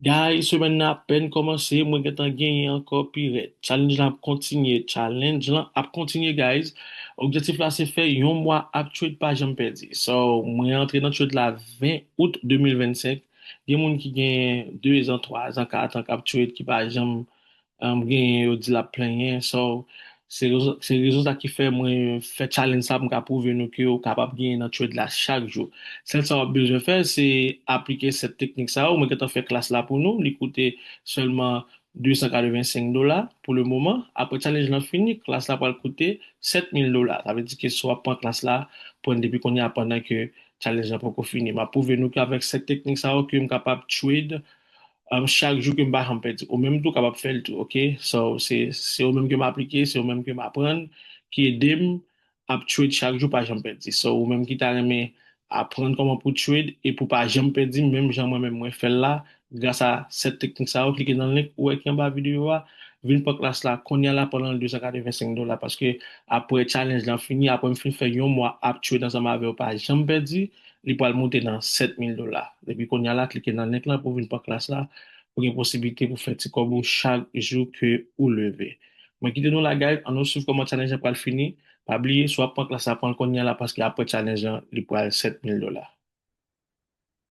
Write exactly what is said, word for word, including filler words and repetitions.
Guys, semèn nan apèn kòmanse, mwen gentan genyen ankò pi rèd. Challenge lan ap kontinye, challenge lan ap kontinye, guys. Objektif la se fè yon mwa ap trade pa janm pèdi. So, mwen antre nan trade la ven out de mil vennsenk. Gen moun ki gen de zan, twa zan, kat an k ap trade ki pa janm um, genyen, yo di l ap plenyen. So, se rezon, se rezon sa ki fè mwen fè challenge sa pou m ka pwouve nou ke w kapab genyen nan trade la chak jou. Sèl sa w ap bezwen fè, se aplike sèt teknik sa yo. Mwen gentan fè klas la pou nou. Li koute sèlman de san katrevensenk dola pou le moman. Apre challenge lan fini, klas la pral koute sèt mil dola. Sa vle di ke si w ap pran klas la, pran depi kounye a pandan ke challenge lan poko fini. M ap pwouve nou ke avèk sèt teknik sa yo ke m kapab trade um, chak jou ke m pa janm pèdi. Ou menm tou kapab fè l tou, ok? So, se, se ou menm ke m aplike, se ou menm ke m aprann, ki ede m ap trade chak jou pa janm pèdi. So, ou menm ki ta renmen aprann kòman pou trade e pou pa janm pèdi, menm jan mwen menm mwen fè l la, gras a sèt teknik sa yo, klike nan link ou wè ki anba videyo a, vin pran klas la kounye a la pandan de san katrevensenk dola, paske apre challenge lan fini, apre m fin fè yon mwa ap trade ansanm avè w pa janm pèdi, li pral moute nan sèt mil dola. Depi kounye a la, klike nan link lan pou vin pran klas la, pou gen posiblite pou fè ti kòb ou chak jou ke ou leve. Mwen kite nou la, guys, ann nou swiv kòman challenge lan pral fini. Pa bliye, si w ap pran klas la, pran l kounye a la, paske apre challenge lan, li pral sèt mil dola.